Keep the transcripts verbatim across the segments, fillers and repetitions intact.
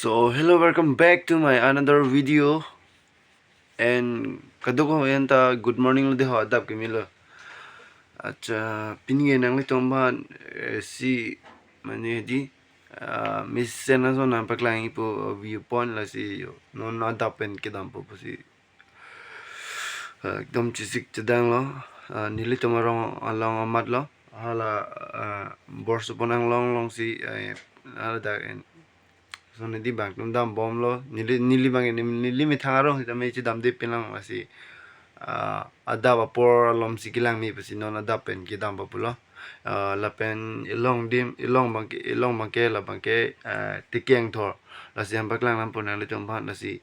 So hello, welcome back to my another video. And kadokave anta good morning lo de ho, adap keme lo. Acha, pini ke nanglitum aphan, eh, si mane di, ah, mesen ason nangpaklangpo, ah, viewpoint lasi jo. Non adap pen kedampo pusi, ah, ekdom chesik chedang lo. Ah, nelitum arong along amat lo. Hala, ah, Borsupon Anglong alongsi, eh, hala dak en. So neli abang atum dambom lo, neli, neli abang neli, neli methang arong sitame chedamde pinlang lasi, ah, adap apor alomsi kelang me pusi non adap pen kedam pulo. Ah, lapen elong adim, elong abangke, elong abangke, la abangke, ah, tekeng thor. Lasi nangpaklang nangpo nanglitum aphan, lasi,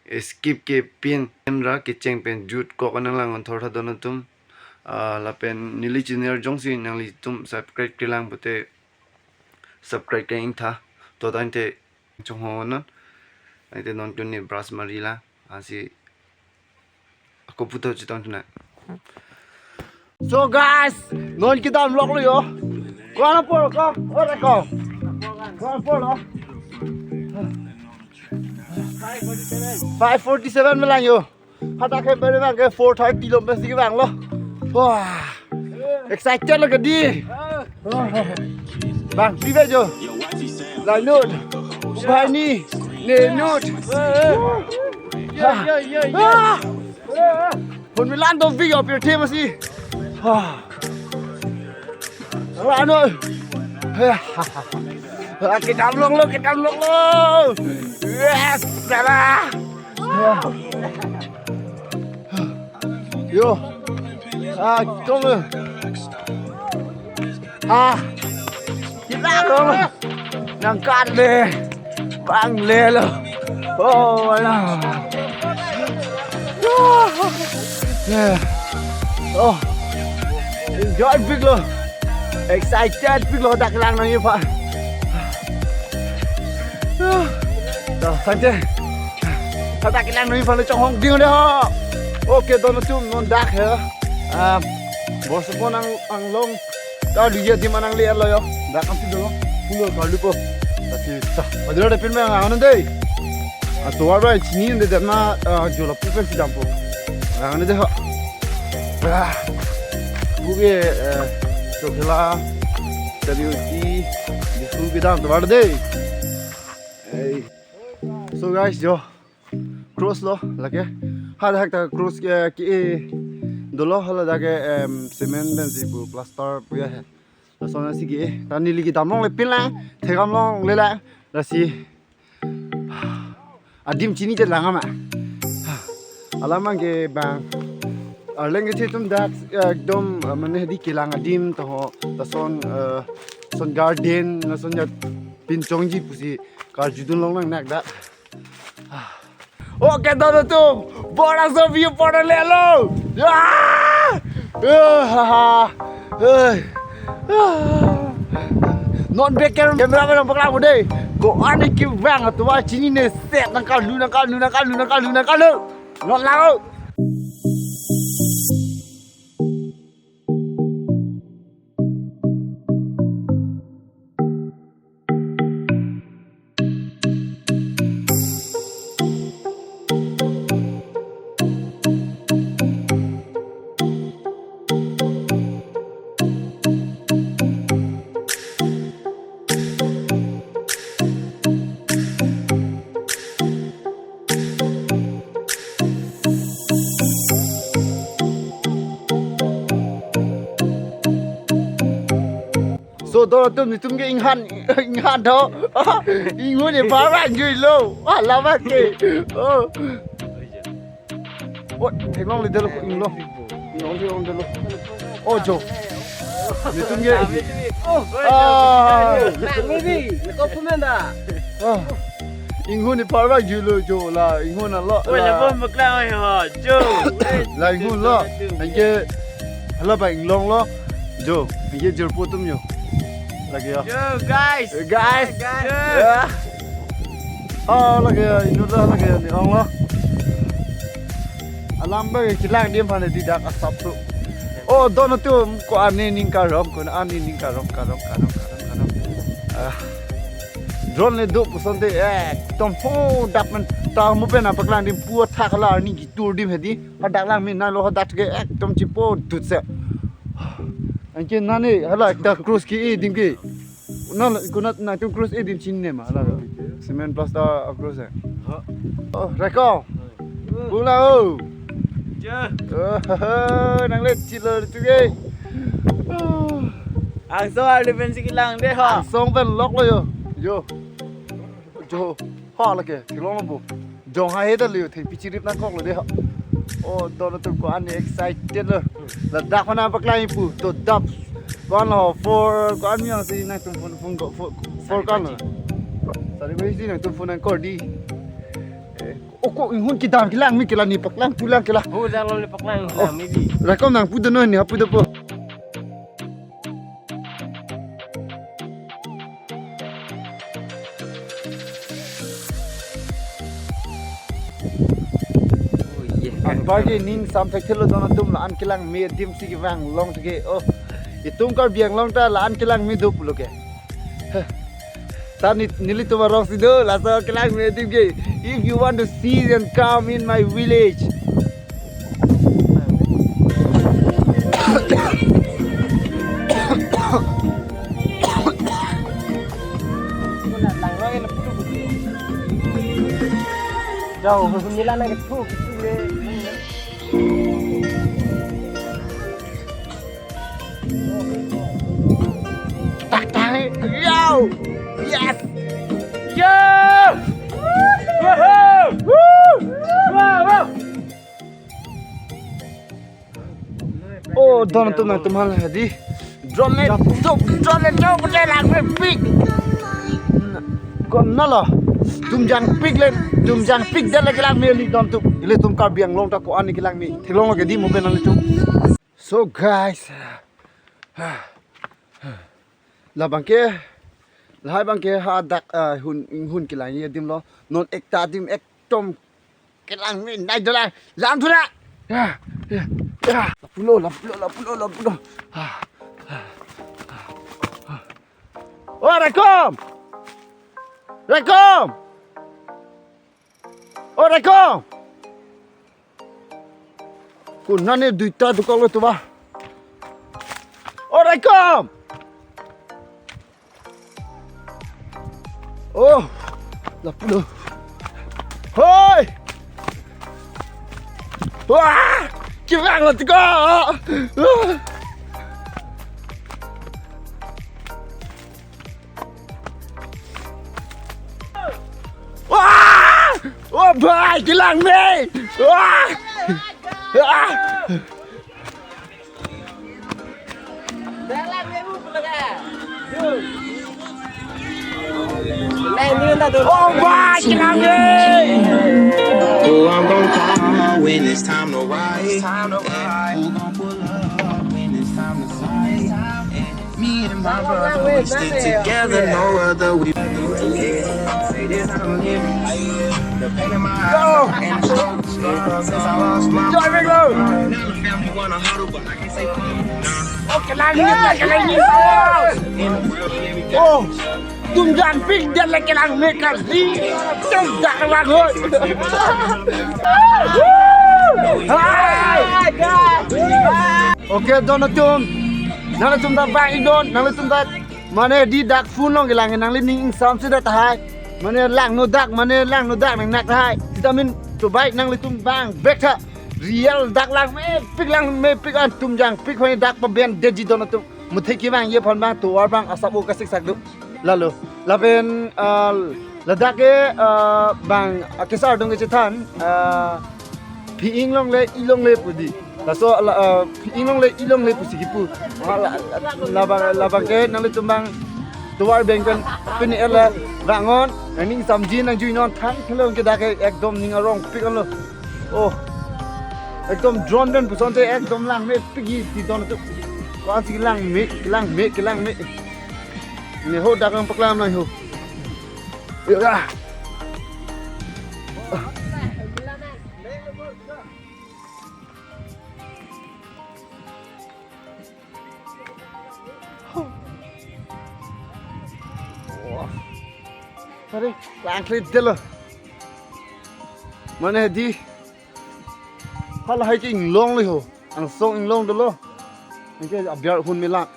eh, skip kepin ra kecheng pen jutkok nanglang-un thor tha don atum. Ah, lapen neli channel jongsi nanglitum subscribe kelang pute subscribe ke ingtha. To tangte chonghon non. Tangte non tun ne brush mari la. Ansi ako puto chitong tuna. So guys, non kedam lok lo jo. Ko-an apor ko? Ore ko. Ko-an apor lo? Five forty-seven melang jo. Hadak ke beri abangke four thirty lo mesti abang lo. Wah. Excited lo ke di. Bang, tiba jo. Lainut. Ubhani. Nenut. Yo, yo, yo, yo. Ah. Hon milan to vi yo pirthe masi. Ah. Lainut. Ah, kedam lok lo, kedam lok lo. Yes, dada. Yo. Ah, kom. Ah. Kita dong. Nangkat deh. Bang le lo. Oh, wala. Yeah. Oh. Enjoy pik lo. Excited pik lo, dak lang nangji aphan. To, sanje. Hadak kelang nangji aphan chonghong ding de ho. Okay, don atum, non dak he. Ah, Borsupon Ang-, Anglong. Karlu adim nangli lo jo. Dak kam si dolo. Pulo karlupo. Lasi sa. Padura depin me ang anon dei. Atovar bai chini de de ma, ah, jo lapu pen si dampo. Ang de ho. Ah. Buge, eh, Chokhela, W T, Diphu kedam tovar dei. Hey. So guys, jo. Cross lo, lake. Hadak ta cross ke, ke, dolo hala dak ke, em, cement pensi pu plaster pu ya he. Lason si ke, ta neli kedam longle pinlang, thekdam longle la, lasi. Adim chini chet lang ama. Alam abangke bang. Arleng kethe atum dak, eh, ekdom, eh, mane di kelang adim to ho, lason, eh, lason garden, lason ya pinchongji pusi karjudun longnang nak dak. Okay, don atum, bor aso view point le lo. Ya! Eh, ha, ha. Eh. Ah. Non bek camera, camera nangpaklang dei. Ko-an kevang atovar chinine set nangkarlu, nangkarlu, nangkarlu, nangkarlu, nangkarlu. Non lang. So, don atum, netum ke inghan, inghan do. Inghun e bar vangjuilo. Ah, lama ke. Oh. Oh, theklongle dolo, inglong. Inglong, theklongle dolo. Oh, jo. Netum ke. Oh, ah. Nang midi, nako pumenda. Ah. Inghun e bar vangjuilo jo la, inghun alo. Oi, la. Labang paklang oi ho, jo. La inghun lo. Anke hala ba inglong lo. Jo, anke jirpo atum jo. Lake jo. Yo, guys. Eh, guys. Guys. Ya. Oh, lake jo, inut lo, lake jo, ni ong lo. Alam ba kelang adim aphan di dak asap tu. Oh, don atum, ko-an ne ning karong, ko-an ne ning karong, karong, karong, karong, karong. Ah. Drone le do pusonte ekdom ho dak men ta mo pen apaklang adim pu athak hala arni kitur adim hedi. Hadak langme nanglo hadak ke ekdom chipo dut se. Anke nani hala ekta cross ke-e adim ke. Na kuna nangtum cross e adim chinine ma hala. Cement plaster cross e. Oh, Raikom. Bula o. Ja. Oh, nang le chilo tu ke. Angsong arlo pensi kelang de ha. Angsong pen loklo yo. Jo. Jo. Ha lake, theklonglo bo. Jong ha he ta le, thengpi chirip nangkoklo de ha. Oh, don atum ko-an excited lo. Ladak mana paklang ipu, to dap. Ko-an lo, four, ko-an mi ang si nangtum phone, phone ko, four, four ko-an lo. Sari baji si nangtum phone nangkok di. Eh, oh, ko inghun kedam kelang me kela ne paklang pulang kela. Oh, jang lo ne paklang, oh, kelang me di. Raikom nang pu do non ne, ha pu do po. Oh, iya. Anparke ning samthekthelo don atum, la-an kelangme adim si kevang long tike. Oh, itum Karbi Anglong ta la-an kelangme do pulo ke. Heh. Ta ni, nelitum arong si do, laso kelangme adim ke. If you want to see, then come in my village. Jao, nila na kethu, kethu le. Tak tarik. Yo! Yes! Yo! Woohoo! Woo! Wow, wow! Oh, don atum nangtum hala hedi. Drone le, drone le, drone le langmepik. Ko-an lo. Tumjangpik le, tumjangpik det le kelangme li don atum. Ilitum Karbi Anglong ta ko-an kelangme. Theklonglo ke di mo pen nanglitum. So guys, labang ke, lahai abang ke hadak, ah, hun, hun kelang adim lo. Non ekta adim ekdom kelangme nai dolang. Lang thura. Ya, ya, ya. Lapulo, lapulo, lapulo, lapulo. Ah, ah, ah, ah. Oh, Raikom. Raikom. Oh, Raikom. Ko-an ne duita dukok lo tu ba. Oh, Raikom. Oh, lapulo. Hoi. Wah, kevang lo tiko. Wah! Oh, bhai, kelangme! Wah! Ah! Oh, bhai, kelangme! Oh, I'm gonna call when it's time to ride. Who gon' pull up when it's time to slide? Me and my brother, we stick together, no other. We say this, I'ma give it. The pain in my eyes and the struggles, yeah. Since I lost my, now the family wanna huddle, but I can't say fuck, nah. Oh, kelangme, kelangme. In the world, everything. Oh. Tumjangpik det le kelangme kali. Tumjang lang hoi. Hai. Okay, don atum. Nanglitum ta bang-ik don, nanglitum ta mane di dak phone along kelang, nangli ning ingsam si det tahai. Mane langno dak, mane langno dak nangnak tahai. Sita min to bike nanglitum bang bek tha. Real dak langmepik, langmepik an, tumjangpik hoi dak paben detji don atum. Muthe kevangji aphan bang tovar bang asap o kasik sak do. Lalo. Lapen, ah, ladak ke, ah, bang, ah, kesar dung kechethan, ah, phi-ing longle, i longle pu di. Laso, la, ah, phi-ing longle, i longle pusi kipu. Ah, la, la, labang, labang ke nanglitum bang tovar beng pen pini ela vangon, nangning samji nangjuinon thang thelong ke dak ke ekdom ning arongpik lo. Oh. Ekdom drone pen pusonte ekdom langmepik ji ti don atum. Ko-an si langme, langme, langme. Ne ho dak nangpaklang nang ho. Ya. Wah. Sorry, langkledetlo. Mane hedi. Halahai ke inglong le ho. Angsong inglong dolo. Anke abiar hunme lang.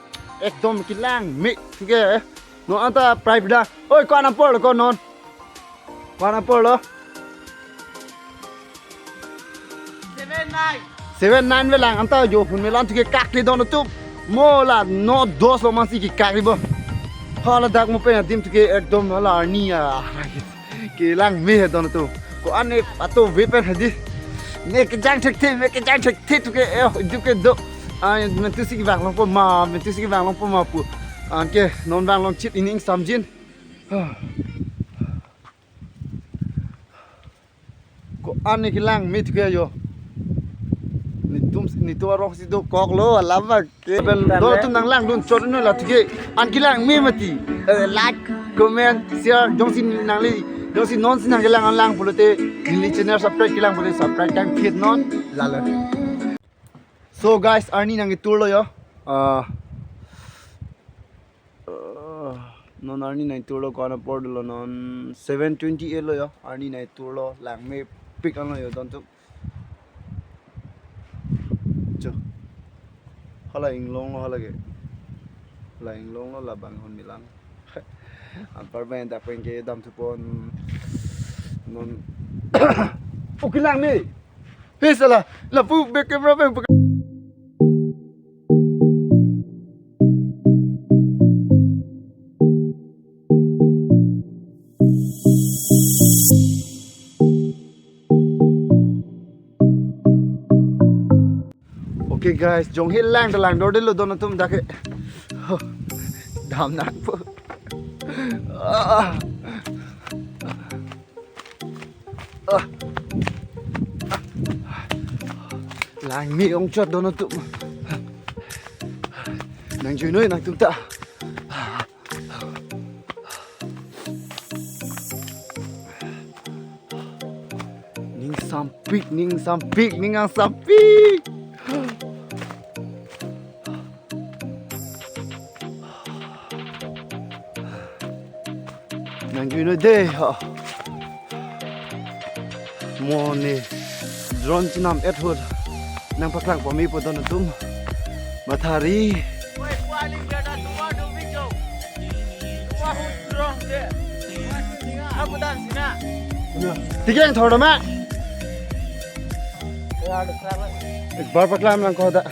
Ekdom kelang me. Anke, eh. Non anta price dak. Oi, ko-an apor lo ko non? Ko-an apor lo? Seven nine. Seven nine ve lang, anta jo hunme lang thu ke kakle don atum. Mo la no dos lo masi kekakle bo. Haladak mo pen adim thu ke ekdom hala arni a. Kelang me he don atum. Ko-an ne ato ve pen hedi. Me kejang thekthe, me kejang thekthe thu ke, eh, thu ke do. Ah, mentu si kevang longpo ma, mentu si kevang longpo ma pu. Anke non vang long chit ining samjin. Ko-an ne kelang me thu ke jo. Netum, netum arong si dokoklo, alam abang ke. Pen don atum nanglangdun chot noi la thu ke. An kelang me mati. Eh, like, comment, share, jongsi nangli, jongsi non si nangkelang an lang pulote, neli channel subscribe kelang pulote subscribe time hit non. Lalo. So guys, arni nangketurlo jo. Ah, Uh, non arni nangturlo, ko-an apor dolo, non seven twenty-eight lo jo, arni nangturlo, lang mepik anlo jo don atum. Cho. Hala inglong lo hala ke. Hala inglong lo, labang hunme lang. Anpar pen dak pen kedam thupon non. Oke lang ni. He sala, lapu back camera pen. Okay guys, jong he lang ta langdordetlo don atum dak ke. Ho, dam nangpo. Ah. Ah. Lang me ong chot don atum. Nangjuinoi nangtum ta. Ning sampik, ning sampik, ning ang sampik. Nangjuinoi de, ha. Mo ne drone chenam et ahut nangpaklang pame po don atum. Mathari. Tigang thor dama. Ek bar paklang lang ko da.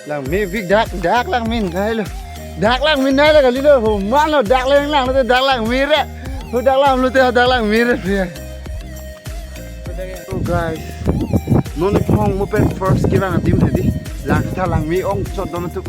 Lang me big dak, dak lang min nai lo. Dak lang min nai lo kali lo. Ho man lo dak lang lang lo, dak lang me re. Ho dak lang lo te dak lang me re. So guys, non iphong mo pen first kevang adim hedi. Lang ta lang me ong chot don atum.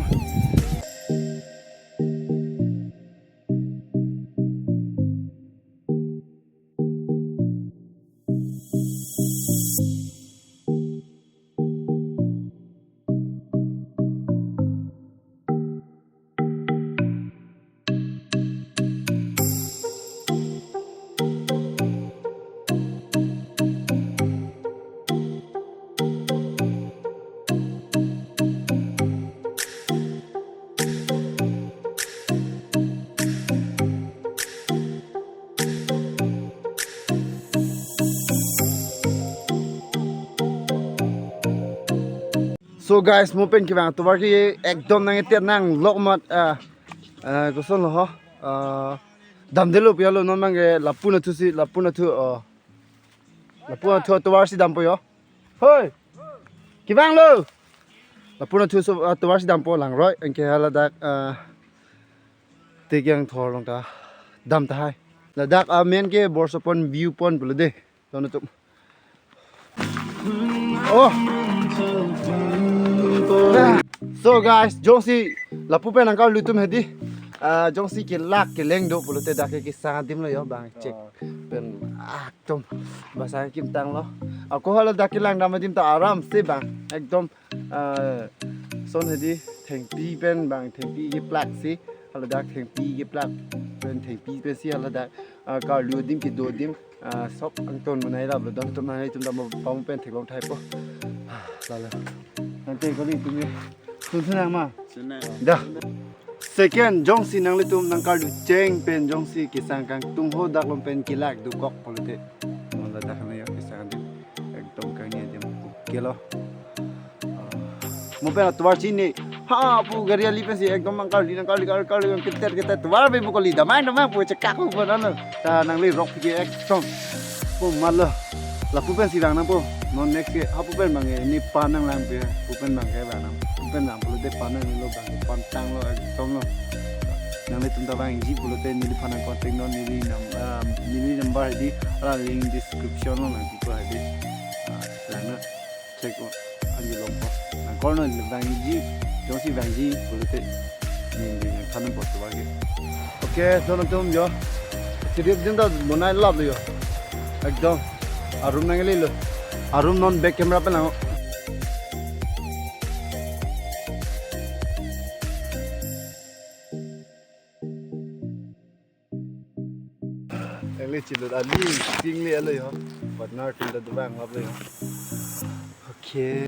So guys, mo pen kevang atovar ke ekdom nang etiat nang lok mat, ah, ah, koson lo ho, ah, damdetlo pu alo non abang ke lapu nathu si, lapu nathu, oh. Lapu nathu atovar si dampo jo. Hoi. Kevang lo. Lapu nathu so, ah, atovar si dampo langroi. Anke haladak, ah, Tegang thor along ta dam tahai. Ladak amen ke Borsopon view point pulo de. Don atum. Oh. So guys, jongsi lapu pen nangkarlu atum hedi. Ah, jongsi kelak keleng do pulote dak ke kesang adim lo jo bang chek. Pen, ah, ekdom basang kim tanglo. Ako haladak kelang dam adim ta aram se bang. Ekdom, ah, son hedi thengpi pen bang thengpi keplak si. Haladak thengpi keplak pen thengpi pen si haladak, ah, karlu adim kedo adim, ah, sop angton manai lap lo don atum nangtum dam pam pen theklong thai po. Lalo. Nangte kali atum ye. Sun sun nang ma. Sun nang. Dah. Second, jongsi nanglitum nangkarju cheng pen jongsi kesang kangtung ho dak lom pen kelak dokok pulote, non ladak hana yo kesang adim ekdom kangni adim kelo. Mo pen atovar chini ha pu gari ali pensi ekdom nangkarli nangkarli karli karli ketet ketet tovar be pu kali damang damang pu chekak pu nang ta nangli rok ke ekdom pu malo. Lapu pensi vang nangpo. Non next ke hapu pen bang ke ne pan nanglang pe. Pu pen bang ke vang nang. Pu pen vang pulote pan nanglo bang ke pan tanglo ekdom lo. Nanglitum ta vangji pulote neliphan nang contact non neli nam ah, neli number hedi hala link description lo nangpipo hedi. Ah, lang na check o. Anji longpo. Nang call non vangji. Jongsi vangji pulote neli nangthan nangpo tovar ke. Okay, so nangtum jo. Sirip din ta bonai lap lo jo. Ekdom. Arum nanglelo. Arum non back camera pen lang. Ele chilo ali sing le alo jo. Partner atum ta dovang lap lo jo. Okay.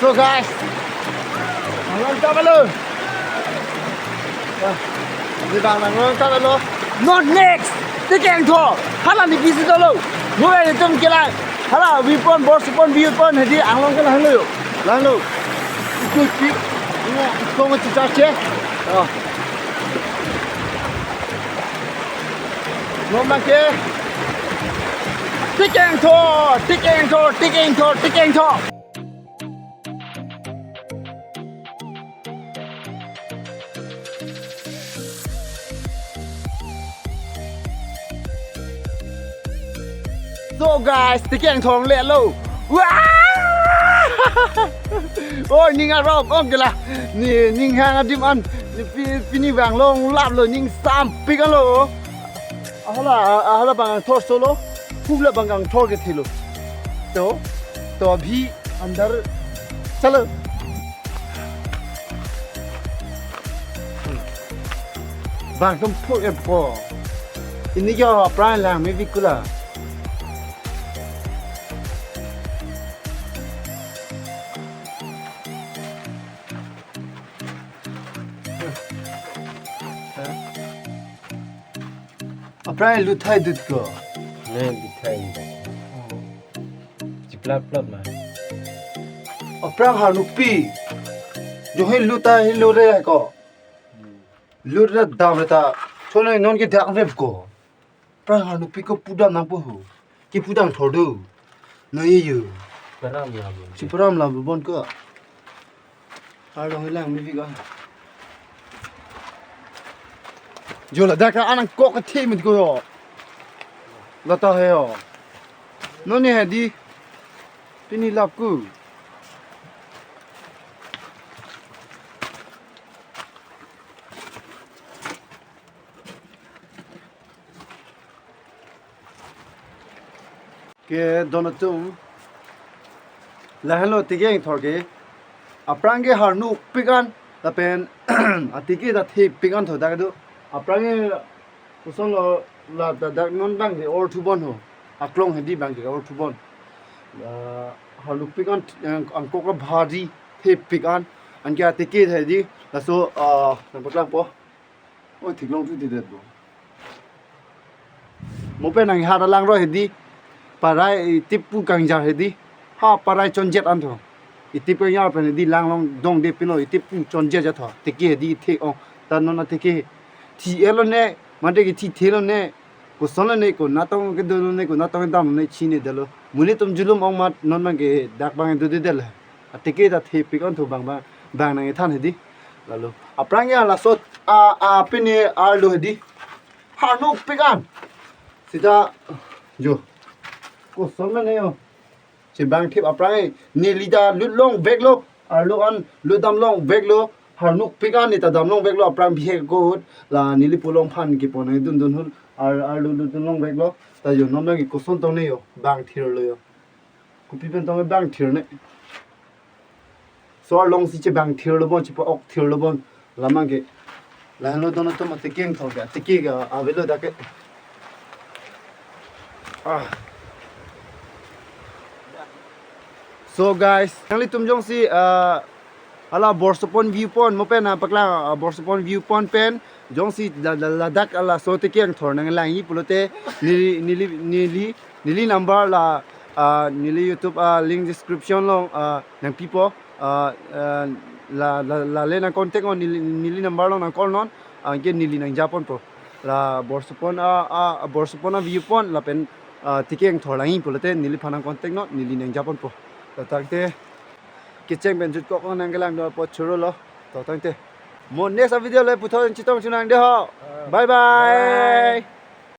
So guys, nang long tap alo. Ah, di bang nang long tap alo. Non next, Tekeng Thor. Hala ni bisi dolo. Mo ya itum kelai. Hala weapon, bor supon, weapon hedi anglong ke lang lo jo. Lang lo. Ikut pi. Ina ikong chicha che. Oh. Mama ke. Tekeng Thor, Tekeng Thor, Tekeng Thor, Tekeng Thor. So guys, Tekeng Thor le lo. Wah! Oh, ning arok, ong kela. Ni ning hang adim an. Ni pi, pini vang long lap lo, ning sampik alo. Ahala, ahala bang thor solo. Hula bang thor ke thilo. To, to abhi andar chalo. Bang tum phur em po. Ini kya apran lang me bikula. Apran luthai dut ko. Ne luthai. Chiplap plap ma. Apran harnupi. Jo he luta he lure ko. Lure dam ta. Chonai non ke dak rep ko. Apran harnupi ko pudam nangpo ho. Ke pudam thor do. No ye yo. Param la bo. Si param la bo bon ko. Arlo hilang mi vika. Jo ladak anang kok kethe mit ko yo. Lata he yo. Noni hedi. Pini lap ku. Ke don atum. Lahenlo Tekeng Thor ke. Apran ke harnupik an. Lapen atike ta thepik an tho dak do. Apran ke kosonlo la ta dak non bang ke or thubon ho. Aklong hedi bang ke or thubon. Ah, harnupik an, eh, angkok abhari thepik an. Anke atike hedi. Laso, ah, nangpaklang po. Oi, theklong thu didet bo. Mo pen nang ha ta lang ro hedi. Parai itip pu kangjar hedi. Ha parai chonjet an tho. Itip kangjar pen hedi lang long dong de pilo itip pu chonjet ja tho. Teke hedi the ong. Ta non ateke thi elo ne. Mate ke thi thelo ne. Koson lo ne ko natong kedo lo ne ko natong kedam ne chinedetlo. Monit atum julum ong mat non bang ke dak bang dodedetlo. Ateke ta thepik an tho bang bang bang nangthan hedi. Lalo. Apran ke laso a a pini arlo hedi. Harnupik an. Sita jo. Koson lo ne yo. Chebang thip apran ke neli ta lut long veklo. Arlo an lut dam long veklo. Harnupik an ne ta dam long veklo apran bihek ko hut. La neli pulong phan kepon dun dun hut. Ar arlo lut dun long veklo. Ta jo non bang koson tong ne yo. Bang thir lo yo. Kopi pen tong bang thir ne. So arlong si chebang thir lo bon, chepa-ok thir lo bon. Lamang ke. Lahenlo don atum Tekeng Thor ke. Teke ke avelo dak ke. Ah. So guys, nanglitum jongsi, ah, hala Borsopon viewpoint mo pen, ah, paklang, ah, Borsopon viewpoint pen jongsi la, la, ladak halaso Tiki Angthor nanglangji pulote neli, neli, neli, neli number la, ah, neli YouTube, ah, link description along, ah, nangpipo, ah, ah, la, la, lale nang contact non, neli, neli number along nang call non, ah, anke neli nangjaponpo. La Borsopon, ah, ah, Borsopon a viewpoint lapen, ah, Tiki Angthor langji pulote neliphan nang contact non, neli nangjaponpo. To tangte kecheng pen jutkok nangkelang do apot chorolo. To tangte mo next a video le puthot chetong chunang de ho. Bye bye.